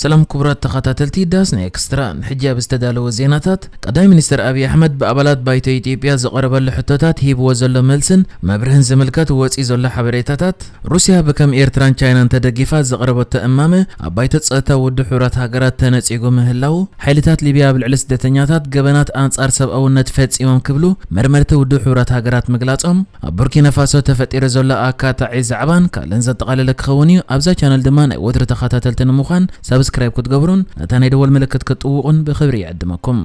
ሰላም ክቡራት ተኸታተልቲ ዳስና ኤክስትራ፣ ንሕጂ ኣብ ዝተዳለወ ዜናታት፣ ቀዳማይ ሚኒስትር ኣብይ ኣሕመድ ብኣባላት ባይቶ ኢትዮጵያ ዝቐረበሉ ሕቶታት ሂብዎ ዘሎ መልስን መብርህን ዝምልከት ወፂኡ ዘሎ ሓበሬታታት፣ ሩስያ ብከም ኤርትራን ቻይናን ተደጊፋ ዘቕረበቶ እማመ ኣብ ባይቶ ጸጥታ ውድብ ሕቡራት ሃገራት ተነጺጉ ምህላው፣ ሓይልታት ሊብያ ኣብ ልዕሊ ስደተኛታት ገበናት ኣንጻር ሰብኣውነት ፈጺሞም ክብሉ መርመርቲ ውድብ ሕቡራት ሃገራት ምግላጾም፣ ኣብ ቡርኪና ፋሶ ተፈጢሩ ዘሎ ኣካታዒ ዛዕባን ካልእን ዘጠቓለለ ክኸውን እዩ። ኣብዛ ቻነል ድማ ናይ ወትሩ ተኸታተልቲ ንምዃን ሳብስክራይብ ክትገብሩን ነታ ናይ ደወል ምልክት ክትጥውቑን ብኽብሪ ይዕድመኩም።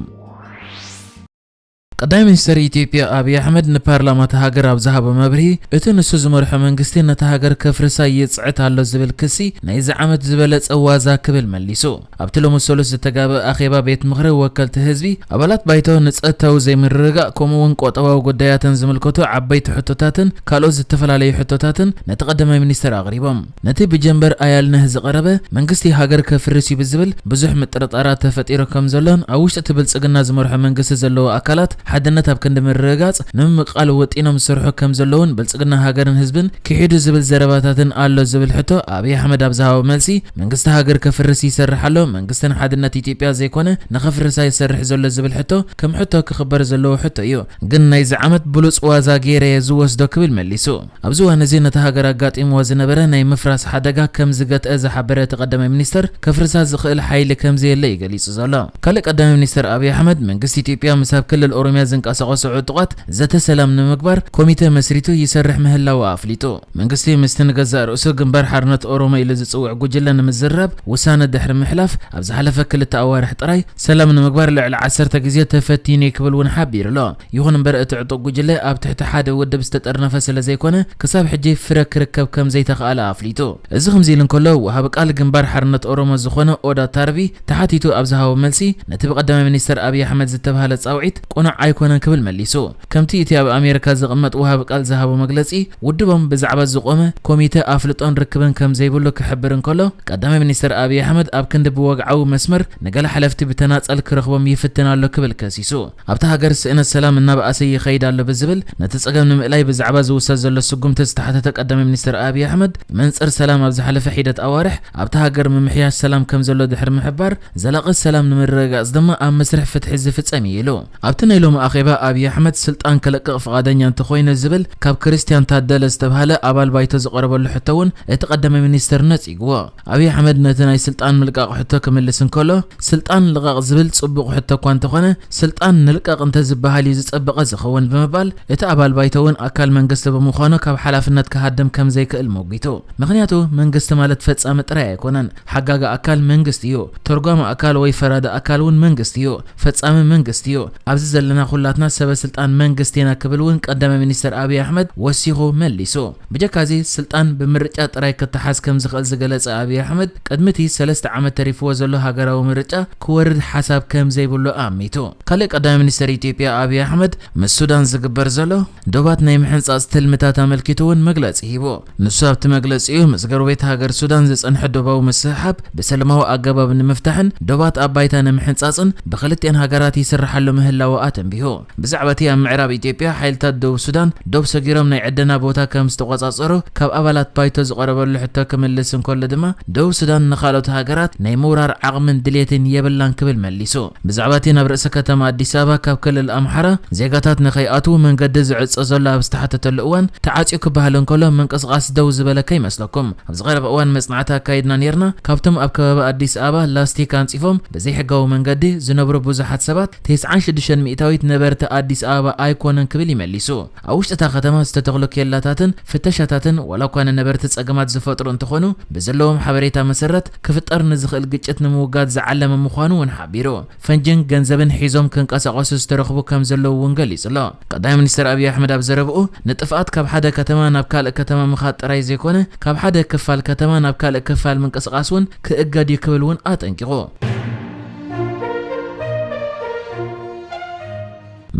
ቀዳማይ ሚኒስትር ኢትዮጵያ ኣብይ ኣሕመድ ንፓርላማ እታ ሃገር ኣብ ዝሃቦ መብርሂ፣ እቲ ንሱ ዝመርሖ መንግስቲ ነታ ሃገር ከፍርሳ ይጽዕት ኣሎ ዝብል ክሲ ናይዚ ዓመት ዝበለጸ ዋዛ ክብል መሊሱ። ኣብቲ ሎሚ ሰሉስ ዝተጋበ ኣኼባ ቤት ምኽሪ ወከልቲ ህዝቢ፣ ኣባላት ባይቶ ንጸጥታዊ ዘይምርግጋእ ከምኡ እውን ቆጠባዊ ጉዳያትን ዝምልከቱ ዓበይቲ ሕቶታትን ካልኦት ዝተፈላለዩ ሕቶታትን ነቲ ቀዳማይ ሚኒስትር ኣቕሪቦም። ነቲ ብጀንበር ኣያልነህ ዝቐረበ መንግስቲ ሃገር ከፍርስ እዩ ብዝብል ብዙሕ ምጥርጣራት ተፈጢሩ ከም ዘሎን ኣብ ውሽጢ እቲ ብልጽግና ዝመርሖ መንግስቲ ዘለዉ ኣካላት ሓድነት ኣብ ክንዲ ምርግጋጽ ንምምቃል ወጢኖም ዝሰርሑ ከም ዘለውን ብልጽግና ሃገርን ህዝብን ክሒዱ ዝብል ዘረባታትን ኣሎ ዝብል ሕቶ ኣብይ ኣሕመድ ኣብ ዝሃቦ መልሲ መንግስቲ ሃገር ከፍርስ ይሰርሕ ኣሎ፣ መንግስትን ሓድነት ኢትዮጵያ ዘይኮነ ንኸፍርሳ ይሰርሕ ዘሎ ዝብል ሕቶ ከም ሕቶ ክኽበር ዘለዎ ሕቶ እዩ። ግን ናይዚ ዓመት ብሉጽ ዋዛ ገይረ እየ ዝወስዶ ክብል መሊሱ። ኣብዚ እዋን እዚ ነታ ሃገር ኣጋጢምዎ ዝነበረ ናይ ምፍራስ ሓደጋ ከም ዝገትአ ዝሓበረ እቲ ቀዳማይ ሚኒስተር፣ ከፍርሳ ዝኽእል ሓይሊ ከም ዘየለ እዩ ገሊጹ ዘሎ። ካልእ ቀዳማይ ሚኒስተር ኣብይ ኣሕመድ፣ መንግስቲ ኢትዮጵያ ምስ ኣብ ክልል ኦሮሚያ ዝንቀሳቐሱ ዕጡቓት ዘተ ሰላም ንምግባር ኮሚተ መስሪቱ ይሰርሕ ምህላዉ ኣፍሊጡ። መንግስቲ ምስቲ ንገዛእ ርእሱ ግንባር ሓርነት ኦሮሞ ኢሉ ዝጽውዕ ጉጅለ ንምዝርራብ ውሳነ ድሕሪ ምሕላፍ፣ ኣብ ዝሓለፈ ክልተ ኣዋርሕ ጥራይ ሰላም ንምግባር ልዕሊ ዓሰርተ ግዜ ተፈቲኑ እዩ ክብል እውን ሓቢሩ ኣሎ። ይኹን እምበር፣ እቲ ዕጡቕ ጉጅለ ኣብ ትሕቲ ሓደ ውድብ ዝተጠርነፈ ስለ ዘይኮነ፣ ክሳብ ሕጂ ፍረ ክርከብ ከም ዘይተኽኣለ ኣፍሊጡ። እዚ ከምዚ ኢሉ እንከሎ፣ ወሃቢ ቃል ግንባር ሓርነት ኦሮሞ ዝኾነ ኦዳ ታርቢ ተሓቲቱ ኣብ ዝሃቦ መልሲ፣ ነቲ ብቀዳማይ ሚኒስተር ኣብይ ኣሕመድ ዝተባህለ ጻውዒት ቅኑዕ ኣይኮነን ክብል መሊሱ። ከምቲ እቲ ኣብ ኣሜሪካ ዝቕመጥ ወሃቢ ቃል ዝሃቦ መግለጺ፣ ውድቦም ብዛዕባ ዝቖመ ኮሚተ ኣፍልጦን ርክብን ከም ዘይብሉ ክሕብር እንከሎ፣ ቀዳማይ ሚኒስተር ኣብይ ኣሕመድ ኣብ ክንዲ ብወግዓዊ መስመር ንገለ ሓለፍቲ ብተናጸል ክረኽቦም ይፍትን ኣሎ ክብል ከሲሱ። ኣብታ ሃገር ስእነት ሰላም እናበኣሰ ይኸይድ ኣሎ ብዝብል፣ ነቲ ጸገም ንምእላይ ብዛዕባ ዝውሰድ ዘሎ ስጉምቲ ዝተሓተተ ቀዳማይ ሚኒስተር ኣብይ ኣሕመድ፣ መንጽር ሰላም ኣብ ዝሓለፈ ሒደት ኣዋርሕ ኣብታ ሃገር ምምሕያሽ ሰላም ከም ዘሎ ድሕሪ ምሕባር፣ ዘላቒ ሰላም ንምርግጋጽ ድማ ኣብ መስርሕ ፍትሒ ዝፍጸም እዩ ኢሉ። ኣብቲ ናይ ሎሚ ኣኼባ ኣብይ ኣሕመድ ስልጣን ክለቅቕ ፍቓደኛ እንተኾይኑ ዝብል ካብ ክርስትያን ታደለ ዝተባህለ ኣባል ባይቶ ዝቐረበሉ ሕቶ እውን እቲ ቀዳማይ ሚኒስተር ነጺግዎ። ኣብይ ኣሕመድ ነቲ ናይ ስልጣን ምልቃቕ ሕቶ ክምልስ እንከሎ፣ ስልጣን ልቐቕ ዝብል ጽቡቕ ሕቶ እኳ እንተኾነ፣ ስልጣን ንልቀቕ እንተዝበሃል እዩ ዝጸበቐ ዝኸውን ብምባል፣ እቲ ኣባል ባይቶ እውን ኣካል መንግስቲ ብምዃኑ ካብ ሓላፍነት ክሃድም ከም ዘይክእል ሞጒቱ። ምኽንያቱ መንግስቲ ማለት ፈጻሚ ጥራይ ኣይኮነን፣ ሓጋጊ ኣካል መንግስቲ እዩ፣ ተርጓሚ ኣካል ወይ ፈራዲ ኣካል እውን መንግስቲ እዩ፣ ፈጻሚ መንግስቲ እዩ። ኣብዚ ዘለና ኩላትና ሰበ ስልጣን መንግስቲ ኢና ክብል እውን ቀዳማይ ሚኒስተር ኣብይ ኣሕመድ ወሲኹ መሊሱ። ብጀካዚ ስልጣን ብምርጫ ጥራይ ክተሓዝ ከም ዝኽእል ዝገለጸ ኣብይ ኣሕመድ፣ ቅድሚ እቲ ሰለስተ ዓመት ተሪፍዎ ዘሎ ሃገራዊ ምርጫ ክወርድ ሓሳብ ከም ዘይብሉ ኣሚቱ። ካልእ ቀዳማይ ሚኒስተር ኢትዮጵያ ኣብይ ኣሕመድ ምስ ሱዳን ዝግበር ዘሎ ዶባት ናይ ምሕንጻጽ ትልምታት ኣመልኪቱ እውን መግለጺ ሂቡ። ንሱ ኣብቲ መግለጺኡ፣ ምስ ጎረቤት ሃገር ሱዳን ዝጸንሐ ዶባዊ ምስሕሓብ ብሰላማዊ ኣገባብ ንምፍታሕን ዶባት ኣብ ባይታ ንምሕንጻጽን ብክልቲኣን ሃገራት ይስራሕ ኣሎ ምህላዉ ኣተንቢሁ። ብዛዕባ እቲ ኣብ ምዕራብ ኢትዮጵያ ሓይልታት ደቡብ ሱዳን ዶብ ሰጊሮም ናይ ዕደና ቦታ ከም ዝተቖጻጸሩ ካብ ኣባላት ባይቶ ዝቐረበሉ ሕቶ ክምልስ እንከሎ ድማ፣ ደቡብ ሱዳን ንኻልኦት ሃገራት ናይ ምውራር ዓቕምን ድሌትን የብላን ክብል መሊሱ። ብዛዕባ እቲ ናብ ርእሰ ከተማ ኣዲስ ኣበባ ካብ ክልል ኣምሓራ ዜጋታት ንኸይኣትዉ መንገዲ ዝዕጾ ዘሎ ኣብ ዝተሓተተሉ እዋን፣ ተዓጽዩ ክበሃል እንከሎ ምንቅስቓስ ደው ዝበለ ከይመስለኩም። ኣብዚ ቀረባ እዋን መጽናዕቲ ኣካይድና ኔርና። ካብቶም ኣብ ከባቢ ኣዲስ ኣበባ ላስቲክ ኣንጺፎም ብዘይሕጋዊ መንገዲ ዝነብሩ ብዙሓት ሰባት፣ ተስዓን ሽዱሽተን ሚእታዊት ነበርቲ ኣዲስ ኣበባ ኣይኮነን ክብል ይመሊሱ። ኣብ ውሽጢ እታ ከተማ ዝተተኽሉ ኬላታትን ፍተሻታትን ዋላ እኳ ንነበርቲ ጸገማት ዝፈጥሩ እንተኾኑ፣ ብዘለዎም ሓበሬታ መሰረት ክፍጠር ንዝኽእል ግጭት ንምውጋድ ዝዓለመ ምዃኑ እውን ሓቢሩ። ፈንጅን ገንዘብን ሒዞም ክንቀሳቐሱ ዝተረኽቡ ከም ዘለዉ እውን ገሊጹ ኣሎ። ቀዳማይ ሚኒስትር ኣብይ ኣሕመድ ኣብ ዘረብኡ፣ ንጥፍኣት ካብ ሓደ ከተማ ናብ ካልእ ከተማ ምኻድ ጥራይ ዘይኮነ፣ ካብ ሓደ ክፋል ከተማ ናብ ካልእ ክፋል ምንቅስቓስ እውን ክእገድ እዩ ክብል እውን ኣጠንቂቑ።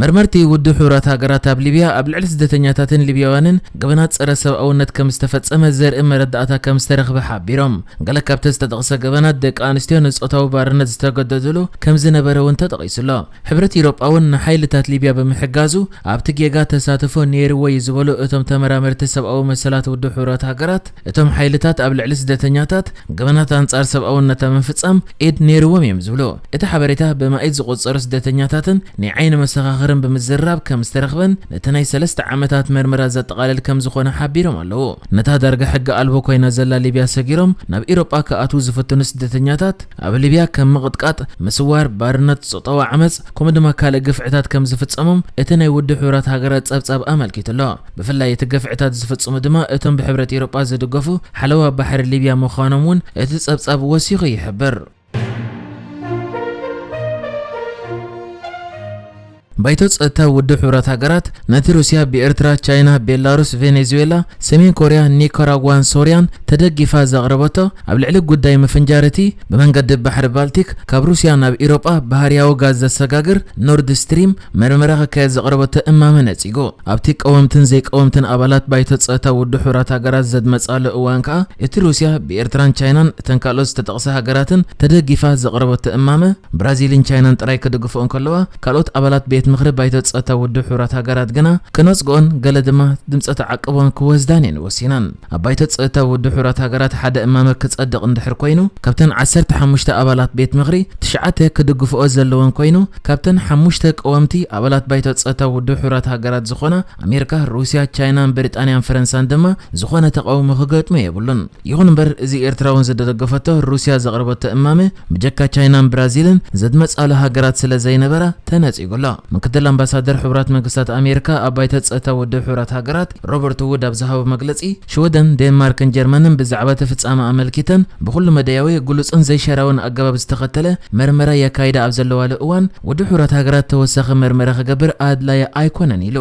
መርመርቲ ውድብ ሕቡራት ሃገራት ኣብ ሊብያ ኣብ ልዕሊ ስደተኛታትን ሊብያውያንን ገበናት ጸረ ሰብኣውነት ከም ዝተፈጸመ ዘርኢ መረዳእታ ከም ዝተረኽበ ሓቢሮም። ገለ ካብቲ ዝተጠቕሰ ገበናት ደቂ ኣንስትዮ ንጾታዊ ባርነት ዝተገደድሉ ከም ዝነበረ እውን ተጠቒሱሎ። ሕብረት ኢሮጳ እውን ንሓይልታት ሊብያ ብምሕጋዙ ኣብቲ ጌጋ ተሳትፎ ነይርዎ እዩ ዝበሉ እቶም ተመራመርቲ ሰብኣዊ መሰላት ውድብ ሕቡራት ሃገራት፣ እቶም ሓይልታት ኣብ ልዕሊ ስደተኛታት ገበናት ኣንጻር ሰብኣውነት ኣብ ምፍጻም ኢድ ነይርዎም እዮም ዝብሉ። እቲ ሓበሬታ ብማኢት ዝቑጸሩ ስደተኛታትን ናይ ዓይኒ መሰኻኽርን ብምዝራብ ከም ዝተረኽበን ነቲ ናይ ሰለስተ ዓመታት መርመራ ዘጠቓልል ከም ዝኾነ ሓቢሮም ኣለዉ። ነታ ዳርጋ ሕጊ ኣልቦ ኮይና ዘላ ሊብያ ሰጊሮም ናብ ኢሮጳ ክኣትዉ ዝፍትኑ ስደተኛታት ኣብ ሊብያ ከም ምቕጥቃጥ፣ ምስዋር፣ ባርነት፣ ጾታዊ ዓመጽ ከምኡ ድማ ካልእ ግፍዕታት ከም ዝፍጸሞም እቲ ናይ ውድብ ሕቡራት ሃገራት ጸብጻብ ኣመልኪቱ ኣሎ። ብፍላይ እቲ ግፍዕታት ዝፍጽሙ ድማ እቶም ብሕብረት ኤውሮጳ ዝድገፉ ሓለዋ ባሕሪ ሊብያ ምዃኖም እውን እቲ ጸብጻብ ወሲኹ ይሕብር። ባይቶ ጸጥታ ውድብ ሕቡራት ሃገራት ነቲ ሩስያ ብኤርትራ፣ ቻይና፣ ቤላሩስ፣ ቬኔዙዌላ፣ ሰሜን ኮርያ፣ ኒካራጓን ሶርያን ተደጊፋ ዘቕረበቶ ኣብ ልዕሊ ጉዳይ ምፍንጃር እቲ ብመንገዲ ባሕሪ ባልቲክ ካብ ሩስያ ናብ ኢሮጳ ባህርያዊ ጋዝ ዘሰጋግር ኖርድ ስትሪም መርመራ ክካየድ ዘቕረበቶ እማመ ነጺጉ። ኣብቲ ቀወምትን ዘይቀወምትን ኣባላት ባይቶ ጸጥታ ውድብ ሕቡራት ሃገራት ዘድመጻሉ እዋን ከኣ እቲ ሩስያ ብኤርትራን ቻይናን እተን ካልኦት ዝተጠቕሳ ሃገራትን ተደጊፋ ዘቕረበቶ እማመ ብራዚልን ቻይናን ጥራይ ክድግፍኦ እንከለዋ፣ ካልኦት ኣባላት ቤት ምኽሪ ባይቶ ጸጥታ ውድብ ሕቡራት ሃገራት ግና ክነጽግኦን ገለ ድማ ድምጸ ተዓቅቦን ክወስዳን እየን ወሲነን። ኣብ ባይቶ ጸጥታ ውድብ ሕቡራት ሃገራት ሓደ እማመ ክጸድቕ እንድሕር ኮይኑ፣ ካብተን ዓሰርተ ሓሙሽተ ኣባላት ቤት ምኽሪ ትሽዓተ ክድግፍኦ ዘለወን ኮይኑ፣ ካብተን ሓሙሽተ ቀወምቲ ኣባላት ባይቶ ጸጥታ ውድብ ሕቡራት ሃገራት ዝኾና ኣሜሪካ፣ ሩስያ፣ ቻይናን ብሪጣንያን ፈረንሳን ድማ ዝኾነ ተቃውሞ ክገጥሞ የብሉን። ይኹን እምበር፣ እዚ ኤርትራ እውን ዝደገፈቶ ሩስያ ዘቕረበቶ እማመ ብጀካ ቻይናን ብራዚልን ዘድመጻሉ ሃገራት ስለ ዘይነበራ ተነጺጉ ኣሎ። ምክትል ኣምባሳደር ሕቡራት መንግስታት ኣሜሪካ ኣብ ባይቶ ጸጥታ ውድብ ሕቡራት ሃገራት ሮበርት ውድ ኣብ ዝሃቦ መግለጺ፣ ሽወደን፣ ዴንማርክን ጀርመንን ብዛዕባ እቲ ፍጻመ ኣመልኪተን ብኹሉ መዳያዊ፣ ግሉጽን ዘይሻራውን ኣገባብ ዝተኸተለ መርመራ የካይዳ ኣብ ዘለዋሉ እዋን፣ ውድብ ሕቡራት ሃገራት ተወሳኺ መርመራ ክገብር ኣድላዪ ኣይኮነን ኢሉ።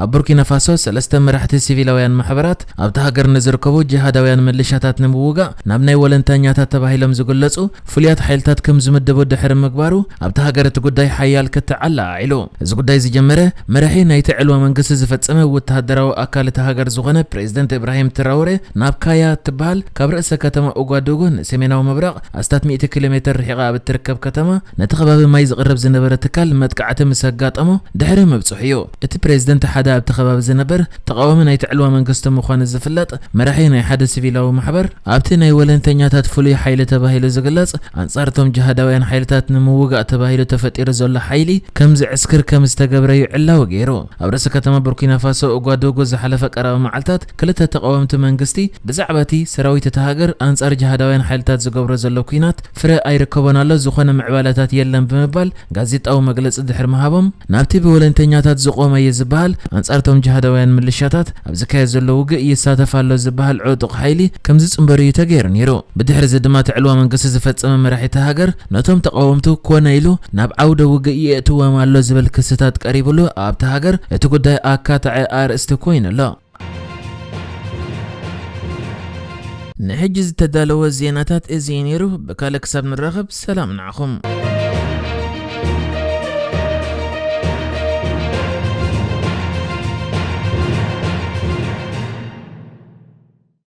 ኣብ ቡርኪና ፋሶ ሰለስተ መራሕቲ ሲቪላውያን ማሕበራት ኣብቲ ሃገር ንዝርከቡ ጅሃዳውያን ምልሻታት ንምውጋእ ናብ ናይ ወለንተኛታት ተባሂሎም ዝግለጹ ፍሉያት ሓይልታት ከም ዝምድቡ ድሕሪ ምግባሩ፣ ኣብቲ ሃገር እቲ ጉዳይ ሓያል ክትዓላ ኣዒሉ። እዚ ጉዳይ ዝጀመረ መራሒ ናይቲ ዕልዋ መንግስቲ ዝፈጸመ ወተሃደራዊ ኣካል እታ ሃገር ዝኾነ ፕሬዚደንት ኢብራሂም ትራውሬ ናብ ካያ እትበሃል ካብ ርእሰ ከተማ ኡጓዱጉ ንሰሜናዊ ምብራቕ ኣስታት ሚእቲ ኪሎ ሜትር ርሒቓ ኣብ እትርከብ ከተማ ነቲ ከባቢ ማይ ዝቕረብ ዝነበረ ትካል መጥቃዕቲ ምስ ኣጋጠሞ ድሕሪ ምብጽሑ እዩ። እቲ ፕሬዚደንት ሓደ ኣብቲ ከባቢ ዝነበር ተቓዋሚ ናይቲ ዕልዋ መንግስቲ ምዃኑ ዝፍለጥ መራሒ ናይ ሓደ ሲቪላዊ ማሕበር ኣብቲ ናይ ወለንተኛታት ፍሉይ ሓይሊ ተባሂሉ ዝግለጽ ኣንጻር እቶም ጅሃዳውያን ሓይልታት ንምውጋእ ተባሂሉ ተፈጢሩ ዘሎ ሓይሊ ከም ዝዕስክር ከም ዝተገብረ እዩ ዕላዊ ገይሩ። ኣብ ርእሲ ከተማ ቡርኪና ፋሶ ኡጓዱጉ ዝሓለፈ ቀረባ መዓልታት ክልተ ተቓወምቲ መንግስቲ ብዛዕባ እቲ ሰራዊት እታ ሃገር ኣንጻር ጅሃዳውያን ሓይልታት ዝገብሮ ዘሎ ኲናት ፍረ ኣይርከቦን ኣሎ፣ ዝኾነ ምዕባለታት የለን ብምባል ጋዜጣዊ መግለጺ ድሕሪ ምሃቦም፣ ናብቲ ብወለንተኛታት ዝቖመ እዩ ዝበሃል ኣንጻር እቶም ጅሃዳውያን ምልሻታት ኣብ ዝካየድ ዘሎ ውግእ ይሳተፍ ኣሎ ዝበሃል ዕጡቕ ሓይሊ ከም ዝጽንበሩ እዩ ተገይሩ ነይሩ። ብድሕሪ እዚ ድማ እቲ ዕልዋ መንግስቲ ዝፈጸመ መራሒ እታ ሃገር ነቶም ተቓወምቱ ኮነ ኢሉ ናብ ዓውደ ውግእ የእትዎም ኣሎ ዝብል ክስታት ቀሪብሉ ኣብታ ሃገር እቲ ጉዳይ ኣካታዒ ኣርእስቲ ኮይኑ ኣሎ። ንሕጂ ዝተዳለወ ዜናታት እዚ እዩ ነይሩ። ብካልእ ክሳብ ንራኸብ ሰላም ንዓኹም።